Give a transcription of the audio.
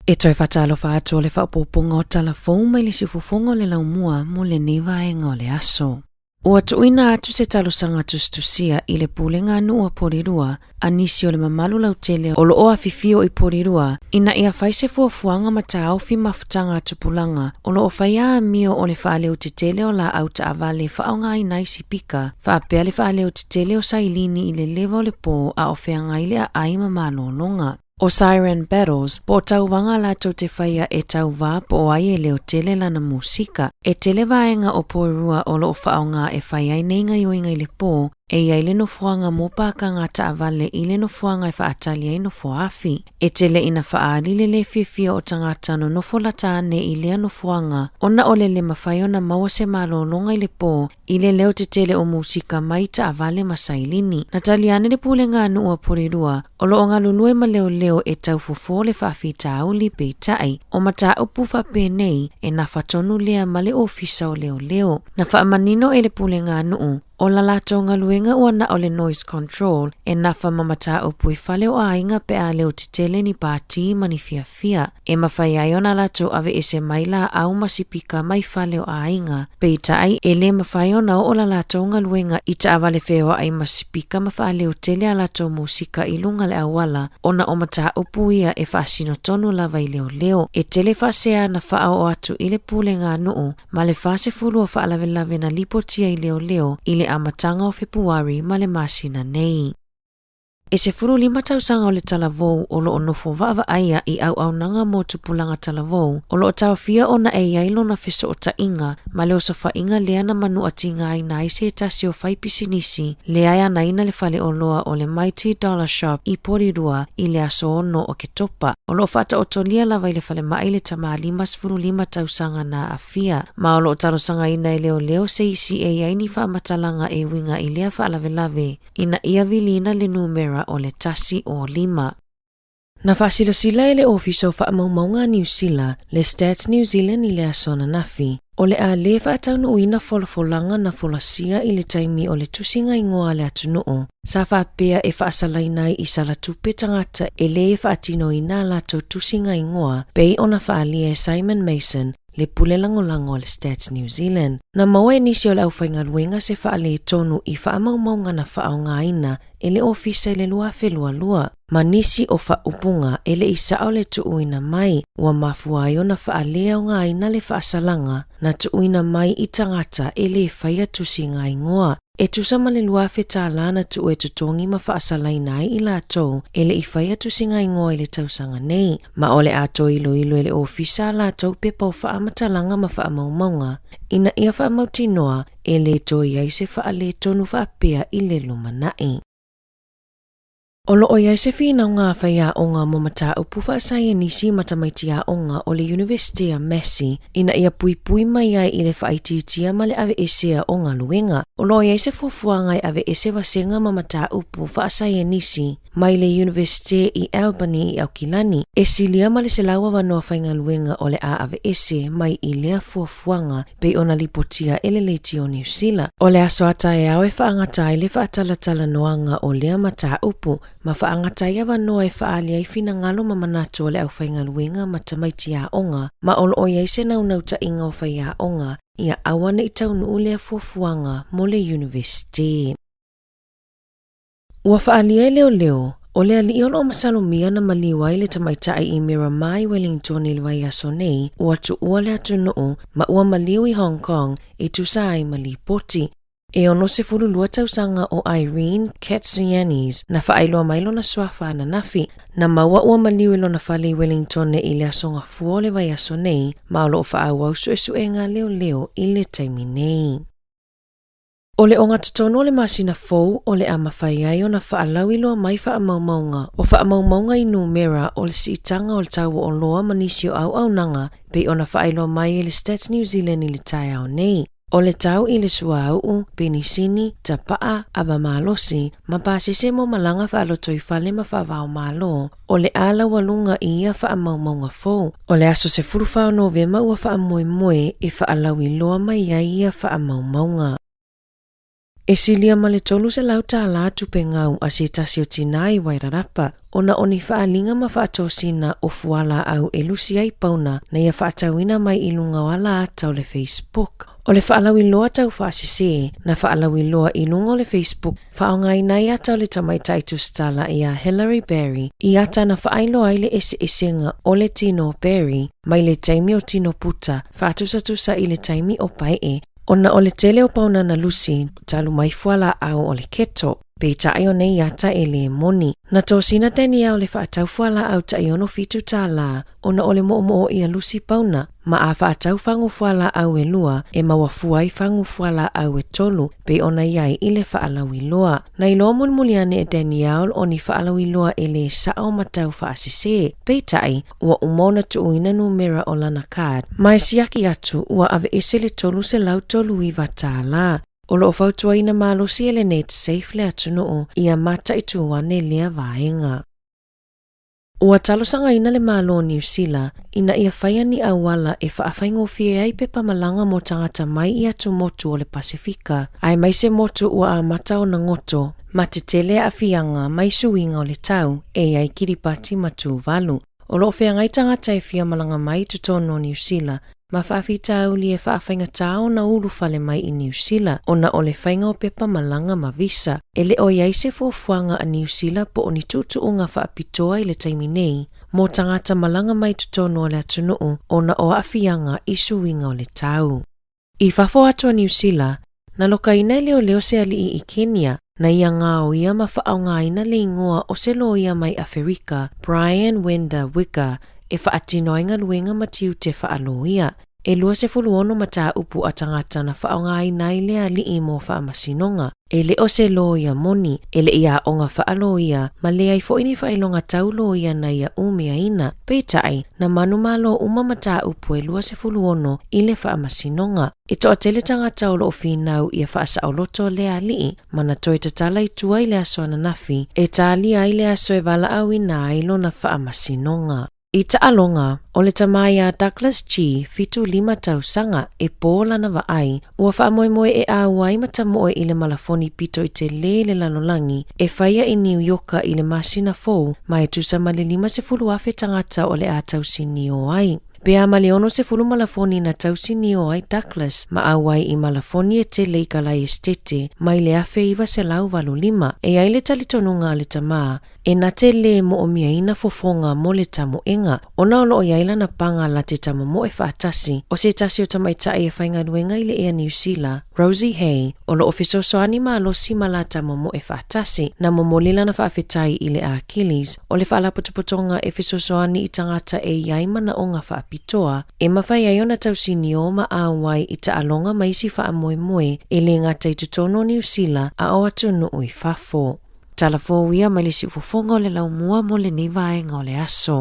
E toe faatalofa atu o le faaopoopoga o tala fou mai le siufofoga o le laumua mo lenei vaega o le aso. Ua tuuina atu se talosaga tusitusia i le Pulega a Nuu a Porirua a nisi o le mamalu lautele o lo o afifio i Porirua ina ia fai se fuafuaga ma taofi mafutaga a tupulaga o lo o fai a amio o le faaleotetele o laau taavale e faaaogaina ai sipika faapea le faaleotetele o sailini i le leva o le pō a o feagai le aai ma malologa. O Siren Battles, po o tauvaga latou te faia e tauvā po o ai e leo tele lana musika. E tele vaega o Poerua o lo o faaaoga e fai ai nei gaioiga i le pō, e i ai le nofoaga mo pākanga taavale i le nofoaga e faatali ai nofoaafi. E tele ina faaali le le fiafia o tagata nonofo lata ane i lea nofoaga ona o le le mafai ona maua se malologa i le pō i le leo tetele o musika mai taavale ma sailini. Na tali ane le Pulega a Nuu a Porirua, o lo o galulue ma leoleo e tau fofo le faafitauli peitai, o mataupu faapenei e nafa tonu lea ma le Ofisa o Leoleo. Na faamanino e le Pulega a Nuu, o la latou galuega ua na o le noise control e nafa ma mataupu i fale o aiga pe a leo tetele ni pātī ma ni fiafia. E mafai ai ona latou aveese mai laau ma sipika mai fale o aiga, peitai e le mafai ona oo la latou galuega i taavale feoai ma sipika ma faaleotele a latou musika i luga le auala ona o mataupu ia e faasino tonu lava i leoleo. E tele faasea na faaoo atu i le pulega a nuu ma le 40 o faalavelave na lipotia i leoleo i le amataga o Fepuari ma le masina nei. E 15 tausaga o le talavou o lo o nofo vaavaaia i auaunaga mo tupulaga talavou, o lo o taofia ona e i ai lona fesootaiga ma le osofaiga lea na manuatigaina ai se tasi o faipisinisi lea e anaina le faleoloa o le Mighty Dollar Shop i Porirua i le aso 6 o Ketopa. O lo o faataotolia lava i le falemai le tama 55 tausaga na aafia, ma o lo o talosagaina e leoleo se isi e i ai ni faamatalaga e uiga i lea faalavelave ina ia viliina le numera o le 105. Na faasilasila e le Ofisa o Faamaumauga a Niu Sila, le Stats New Zealand i le aso ananafi, o le a le faataunuuina folafolaga na folasia i le taimi o le tusiga igoa a le atunuu, sa faapea e faasalaina ai i salatupe tagata e lē faatinoina a latou tusiga igoa pei ona faaalia e Simon Mason, le pule lagolago a le Stats New Zealand. Na maua e nisi o le aufaigaluega se faaletonu i faamaumauga na faaaogaina e le ofisa i le 2022, ma nisi o faaupuga e le i sao le tuuina mai, ua mafua ai ona faaleaogaina le faasalaga na tuuina mai i tagata e le faia tusiga igoa. E tusa ma le $2,000 na tuu e totogi ma faasalaina ai i latou e le i faia tusiga igoa i le tausaga nei, ma o le a toe iloilo e le ofisa a latou pepa o faamatalaga ma faamaumauga ina ia faamautinoa e le toe i ai se faaletonu faapea i le lumanai. O lo o i ai se finauga a faiaoga mo mataupu faasaienisi ma tamaiti aoga o le Yunivesite a Massey ina ia puipui mai ai i le faaitiitia ma le aveesea o galuega. O lo o i ai se fuafuaga e aveese vasega ma mataupu faasaienisi mai le Yunivesite i Albany i Aukilani, e silia ma le 100 avanoa faigaluega o le a aveese mai i lea fuafuaga pei ona lipotia e le Leitio Niu Sila. O le aso a taeao e faagata ai le faatalatalanoaga o lea mataupu ma faagata ai avanoa e faaali ai finagalo ma manatu o le aufaigaluega ma tamaiti aoga, ma o lo o i ai se naunautaiga o faiaoga ia aua ne i taunuu lea fuafuaga mo le Yunivesite. Ua faaalia e leoleo, o le alii o lo o masalomia na maliu ai le tamaitai i Miramar i Wellington i le vaiaso nei, ua tuua le atunuu ma ua maliu i Hong Kong e tusa ai ma lipoti. E 62 tausaga o Irene Katsoyannis na faailoa mai lona suafa ananafi. Na maua ua maliu i lona fale i Wellington i le aso Gafua o le vaiaso nei, ma o lo o faaauau suesuega a leoleo i le taimi nei. O le ogatotonu o le masina fou o le a mafai ai ona faalauiloa mai faamaumauga o faamaumauga i numera o le siitaga o le tau o oloa ma nisi o auaunaga pei ona faailoa mai e le Stats New Zealand i le taeao nei. O le tau i le suauu, penisini, tapaa, ava malosi, ma pasese mo malaga faalotoifale ma faavaomalo, o le a laualuga i ia faamaumauga fou. O le aso 14 o Novema ua faamoemoe e faalauiloa mai ai ia faamaumauga. E silia ma le $300 tala tupe gau a se tasi o tinā i Wairarapa, ona o ni faaaliga ma faatosina o fualaau e lusi ai pauna na ia faatauina mai i luga o ala ata o le Facebook. O le faalauiloa taufaasese na faalauiloa i luga o le Facebook faaaogaina ai ata o le tamaitai tusitala ia Hilary Barry i ata na faailoa ai le eseesega o le tino o Barry mai le taimi o tino puta faatusatusa i le taimi o paee ona o le tele o pauna na lusi talu mai fualaau o le keto. Peitai o nei ata e lē moni. Na tosina Danielle le faatau fualaau tai 67 tālā ona o le moʻomoʻo ia lusi pauna ma a faatau fagu fualaau e lua e maua fua ai fagu fualaau e tolu pei ona i ai i le faalauiloa. Na iloa mulimuli ane e Danielle o ni faalauiloa e lē saʻo ma tau faasesē. Peitai, ua uma ona tuuina numera o lana card ma e siaki atu ua aveese le $339 tālā. O lo o fautuaina malosi e le Netsafe le atunuu ia mataitu ane lea vaega. Ua talosagaina le Malo o Niu Sila ina ia faia ni auala e faafaigofie ai pepa malaga mo tagata mai i atumotu o le Pasefika aemaise motu ua amata ona goto ma tetele aafiaga mai suiga o le tau e i ai Kiribati ma Tuvalu. O lo o feagai tagata e fia malaga mai i totonu o Niu Sila ma faafitauli e faafaigatā ona ulufale mai i Niu Sila ona o le faiga o pepa malaga ma visa. E le o i ai se fuafuaga a Niu Sila po o ni tuutuuga faapitoa i le taimi nei mō tagata malaga mai i totonu o le atunuu ona o aafiaga i suiga o le tau. I fafo atu o Niu Sila, na lokaina e leoleo se alii i Kenya, na ia gaoia ma faaaogaina le igoa o se loia mai Aferika, Brian Wenda Wigger, e faatino ai galuega ma tiute faaloia. E 26 mataupu a tagata na faaaogaina ai le alii mo faamasinoga. E le o se loia moni, e le i aoga faaloia, ma leai foi ni faailoga tau loia na ia umiaina. Peitai, na manumalo uma mataupu e 26 i le faamasinoga. E toatele tagata o lo o finau ia faasaoloto lea alii, ma na toe tatala i tua i le aso ananafi, e talia ai le aso e valaauina ai lona faamasinoga. I taaloga, o le tama iā Douglas Gee, 75 tausaga, e pō lana vaai, ua faamoemoe e ʻau ai ma tamoe i le malafoni pito i telē i le lalolagi e faia i Niu Ioka i le masina fou ma e tusa ma le 50,000 tagata o le a tausinio ai. Pe a ma le 60 malafoni na tausinio ai Douglas ma ʻau ai i malafoni e tele i ka lae esetete mai le 1985. E i ai le talitonuga a le tama, E na te lē moʻomiaina fofoga mo le tamoega, ona o lo o i ai lana paga la te tamomoe faatasi o se tasi o tamaitai e faigaluega i le Ea Niu Sila, Rosie Hay, o lo o fesoasoani malosi ma la tamomoe faatasi, na momoli lana faafetai i le Achilles, o le faalapotopotoga e fesoasoani i tagata e i ai manaoga faapitoa, e mafai ai ona tausiniō ma ʻau ai i taaloga ma isi faamoemoe e lē gata i totonu o Niu Sila a o atunuu i fafo. Tala fou ia mai le siufofoga o le laumua mo lenei vaega o le aso.